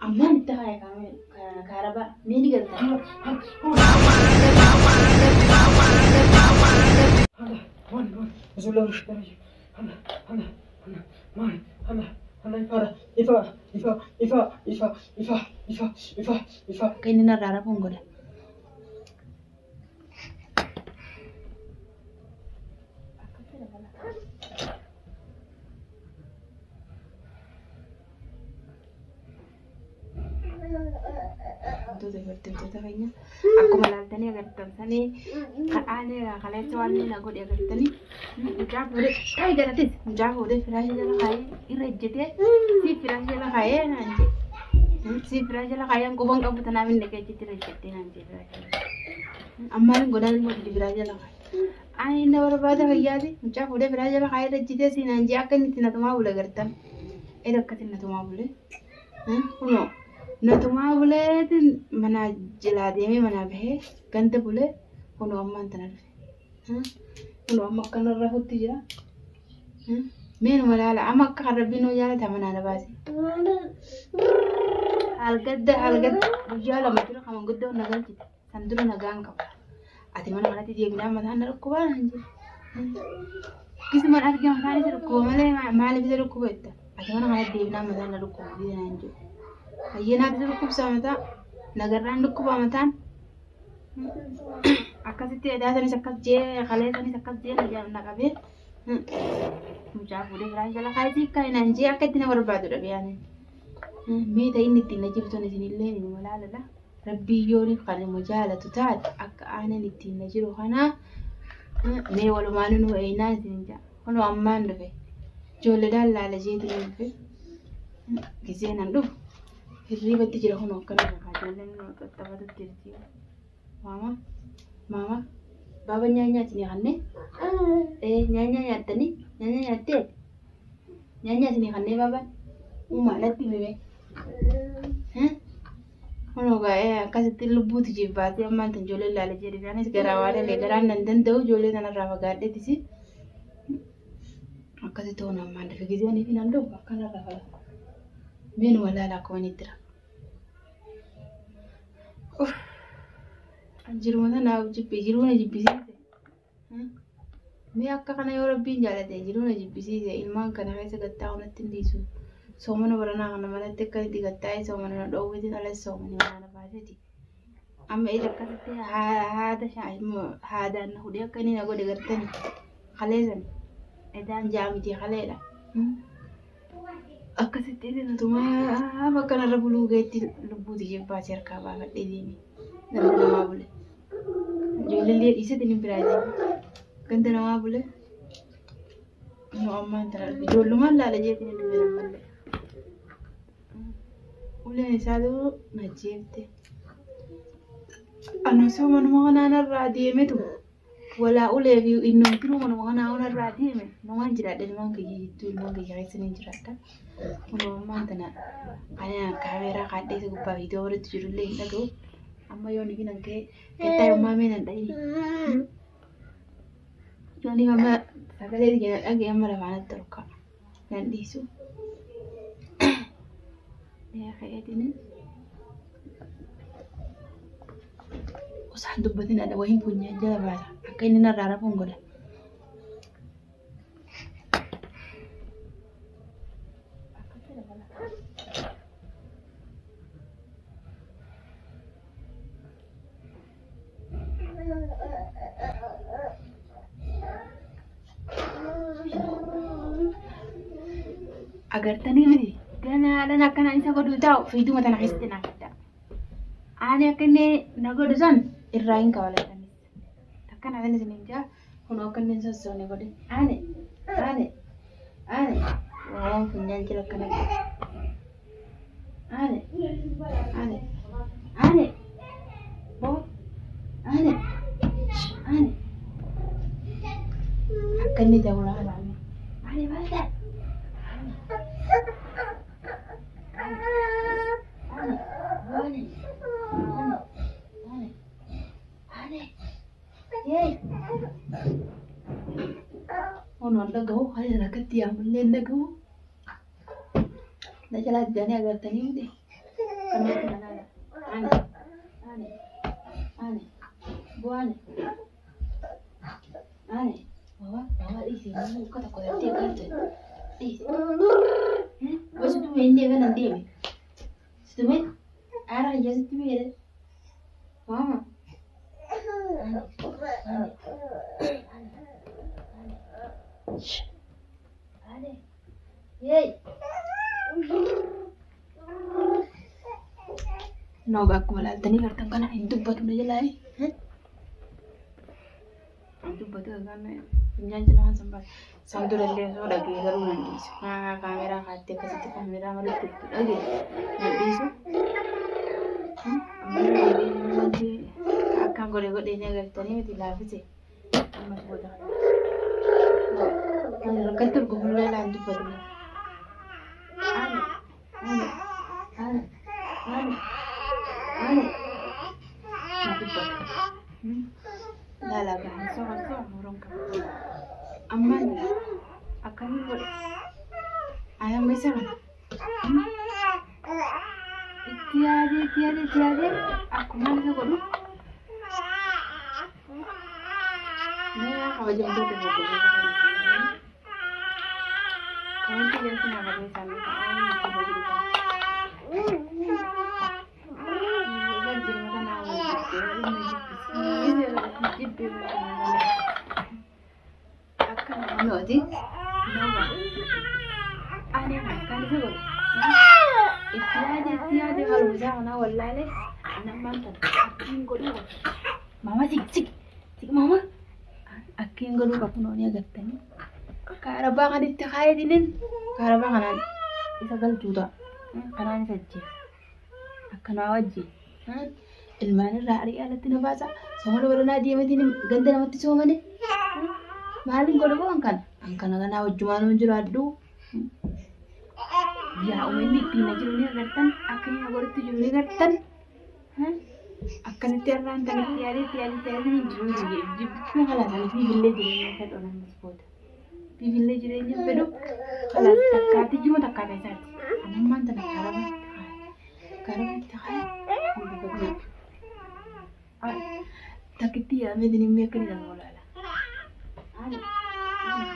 Ammaan itti haaya kaarabaa mee ni galta. Akka inni narraa rafuun godha. Wantoota agartoota keenya akkuma ilaaltanii agartan sanii ka'aalee kaleessa waan inni na godhe agartanii mucaa fuudhee taa'ee jalatis mucaa fuudhee firaasha jala kaa'ee irra ejjetee si firaasha jala kaa'ee naan jedhe si firaasha jala kaa'ee quban qabu tanaaf inni dhaqee achitti irra ejjettee naan jedhe firaasha jala ammaan hin godhaan immoo firaasha jala kaa'ee ani inni barbaada fayyaati mucaa fuudhee firaasha jala kaa'ee irra ejjetee si naan jedhe akka inni itti natumaa bule agartan era akkatti natumaa bule. Kunoo natumaa buleetiin mana jalaa deemee manaa bahee ganda bulee kunoo ammaan tana dhufe. Kunoo amma akkana rafutti jira. Meenuma laala amma akka kan rabbiin nuu jaalata manaa na baase. Halgadda halgadda guyyaa lama dura kan manguddoo na galchite. San dura nagaan qaba. Ati mana kanatti deebinaan mataan na dhukkubaa naan jedhe. Gisumaan argee mataan isa dhukkuba malee maaliif isa dhukkuba jetta. Ati mana kanatti deebinaan mataan na dhukkuba jedhe naan jedhe. Hayyee naaf isa dhukkubsaa mataa. Nagarraan dhukkubaa mataan. Akkasitti edaa sanis akkas jee kalee sanis akkas jee na qabee. Mucaa fuudhee firaan jala kaayisii akka naan jee akka itti na barbaadu dhabe yaani. Mee ta'e inni ittiin na jiru sun isinillee ni malaaladha. Rabbiin yooniif kan nu jaalatu taate akka aanan ittiin na jiru kana mee walumaanuu nu eeynaan isin jaa. Kunoo ammaan dhufe. Ijoolleedhaan laala jeetiin dhufe. Gizee nan dhufu hirriibatti jira kunoo akkana lafa ijoolleen nu xaxxabatutti jirti. Maama maama baaba nyaanyaa isin kannee ee nyaanyaa nyaattanii nyaanyaa nyaattee nyaanyaa isin kannee baabaan uumaa natti himime. Kunoo gaa'ee akkasitti lubbuuti jibbaatee ammaan tan ijoollee ilaale jedhe anis garaa waa dhalee garaan nan danda'u ijoollee tanarraa fagaadheetis akkasitti hoon ammaan dafe gizee fi nan dhufu akkanarra fala meenuma laala akkuma inni itti rafu. An jiruma tanaaf jibbe jiruu na jibbisiise. Mee akka kana yoo rabbiin jaalate jiruu na jibbisiise ilmaan kana keessa gattaa'u natti hin dhiisu. Soomana baranaa kana manatti akka itti gattaa'ee soomana na dhoowwitiin alas soomani manaa na baaseti. Amma ija akkasitti haada haadaan na hudhee akka inni na godhe gartani kaleessan edaan ja'a miti kaleedha. Akkasitti inni na tumaa bakka narra buluu geetti lubbuuti jibbaasee harkaa baafadhee deeme. Ganda namaa bule. Ijoollee dhiisee inni biraa deeme. Ganda namaa bule. Nu ammaan tana dhufe. Ijoollumaan laala jeetiin hin dhufe ammallee. Uleen isaa garuu na jeefte. Ani osoo manuma kanaa narraa deemetu walaa ulee fi innumtinuu manuma kanaa onarraa deeme numaan jiraadha ilmaan kiyya jidduu ilmaan kiyya keessa ni jiraadha. Kunoo ammaan tana ani kaameeraa kaadhee isa gubbaa viidiyoo walitti jirullee hin dhaga'u. Amma yoo ni nan ka'e gattaa yommaa mee nan dha'ini. Yooni amma sagalee kiyya na dhaga'e amma lafaa natti ol ka'a. Nan dhiisu. Mee ka'eetiin osaan dubbatin adha wahiin funyaan jala baasa. Akka inni narraa rafuun godha. Agartanii miti ganaadhaan akkanaan isa godhu taa'u fiiduma tana keessatti naa fidda. Ani akka inni na godhu san irraa hin kabalatanis. Akkana kan isin hin jaa kun akka inni hin sossoone godhe. Ani ani ani waan funyaan jira akkana godhe. Ani ani ani boo ani ani akka inni ta'u laala. Ani maal ta'e? Ani ani ani ani Honoon dhaga'u ani rakkatti yaamullee hin dhaga'u. Na jalaa iddanii agartanii miti. Kanatti na laala. Ani. Ani. Ani. Bu'aani. Ani. Wawa wawa dhiisi namni akka tokko tattee galte. Dhiisi. Wasu dume inni eegan an deeme. Situme aara kiyya sitti miidhe. Waama. Ani. Ani. Ani. Ani. Ani. Yeey. Nooga akkuma ilaaltanii gartan kana hin dubbatu na jalaa. Hin dubbatu egaan funyaan jala waan san baase. San durallee osoo dhagee garuu nan dhiisu. Kaameraa kaattee akkasitti kaameraa malee turtu dhagee nan dhiisu. Ammallee wanti akkaan godhe godhee ni agartanii miti laafise. Ammas booda kana. Ani rakkatti urgufullee ilaan dubbatu. Ani. Ani. Ani. Ani. Ani. Hin dubbatu. Laala gahan soqa soqa muruun qaba. Ammaan akkamiin godhe? Ani amma isa kana. Itti yaadee itti yaadee itti yaadee akkuma isa godhu. Mee kabajamtoota hordoftoota kana. Komentii jalatti naa barreessaa mee ta'anii itti fayyadamu. Jirma kanaa wal jibbisee jibbee akka namooti. Ani akkaan isa godhu. Itti yaade itti yaade barumsaa kanaa wallaalee ani ammaan tana akkiin godhuu qabu. Maama siq siq siq maama akkiin godhuu qabu nooni agartanii. Kaarabaa kan itti kaayetiniin kaarabaa kanaan isa galchuu ta'a. Kanaan isa ajjeesa. Akkanaa wajjin. Ilmaan irraa ari'ee alatti na baasa. Soomana baranaa deemetiin ganda namatti soomane. Maaliin godhu moo kana? An kana kanaa wajjumaan hin jiraadhu. Yaa uummanni ittiin na jiru ni agartan. Akka inni na godhutti jiru ni agartan. Akkasitti har'aan tanatti yaadee itti yaadee itti yaadee hin jiru jibbuu kalaas ani biifillee jireenya fedhu namnis booda. Biifillee jireenya fedhu kalaas takkaatti jima takkaata isaati. Ani ammaan tana kaaraba kaaraba itti kaaya hin dubbatinaa. Takkitti yaamee dinimmi akka inni nama olaala. Ani ani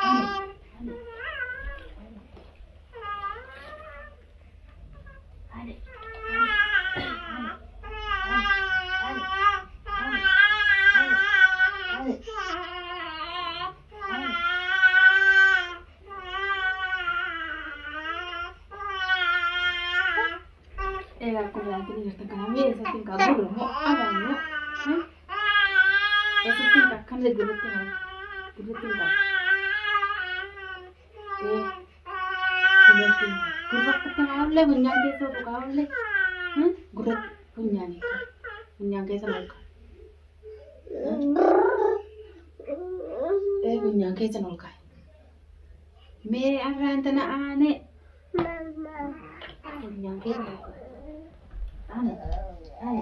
ani ani ani ani ani Egaa akkuma ilaaltanii jirtan kana mee eessatti hin kaa'u moo afaan moo eessatti hin kaa'u akkana gurratti hin kaa'u gurratti hin kaa'u gurratti hin kaa'u gurratti kaa'ullee funyaan keessa osoo kaa'ullee gurratti funyaan hin kaa'u funyaan keessa ol kaa'u funyaan keessa ol kaa'u mee arraan tana aanee funyaan keessa ol kaa'u. Ani, ani,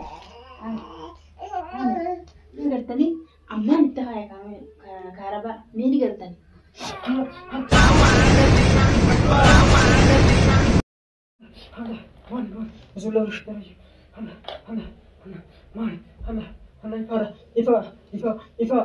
ani, ani. Ni gartanii ammaan itti haaya kaarabaa mee ni gartanii. Ifa, ifa, ifa, ifa.